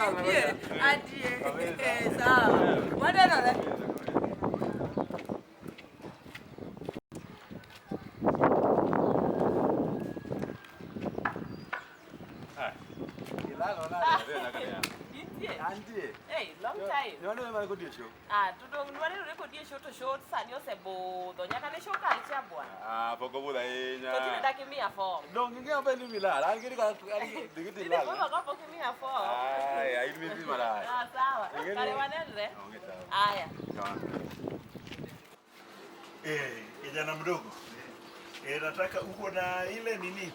Intie, antie. Sawa. Wanenore. Intie. Antie. Hey, long time. Nwaneno mana kodhi e show. Ah, to dong nwanenore kodi e show to show sani osebudho. Nyaka ne show kal cha bwana. Ah, pok obudho ahinya. To tinde dak imiya form. Dong ing'eyo maber ni milal. An gini ka an gi dhi Tinde lal. koro kapok imiya form. Ai, in midhi marach. Ah, sawa. Ing'e ni- Kare wanenre. Onge tabu. Aya. Sawa. Eh, kijana mdogo. Eh, nataka uko na ile nini?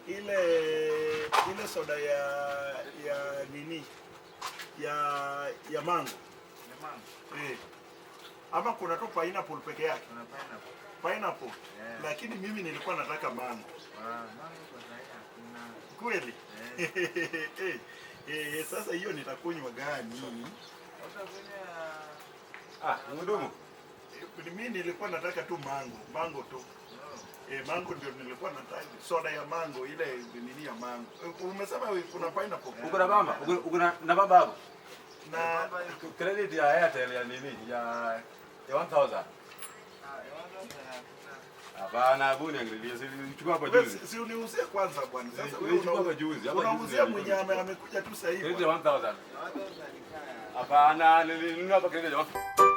Ile soda ya nini? Ya mango. Eh. Ama kuna tu pineapple peke yake. Kuna pineapple. Pineapple. Yeah. Lakini mimi nilikuwa nataka mango. Ah, mango kwa sahi hakuna. Kweli? Eh, eh, sasa hiyo nitakunywa gani? Utakunywa Ah, mhudumu. Eh, mimi nilikuwa nataka tu mango, mango tu. Eh, mango ndio nilikuwa nataka, soda ya mango ile nini ya mango. Eh, umesema kuna pineapple. Uko na bamba? Uko na baba hapo? Na Credit ya Airtel ya nini? Ya 1000. Ah, ya hakuna. Hapana, hebu niangalie. Si nilichukua hapa wewe juzi. si uniuzie kwanza bwana. Sasa wewe Nilichukua hapa juzi, hapa juzi unauzia nilichukua. mwenye amekuja tu sasa hivi. Credit ya bwana. 1000. Ya 1000 ni kaya. Hapana, nilinunua hapa credit ya 1000.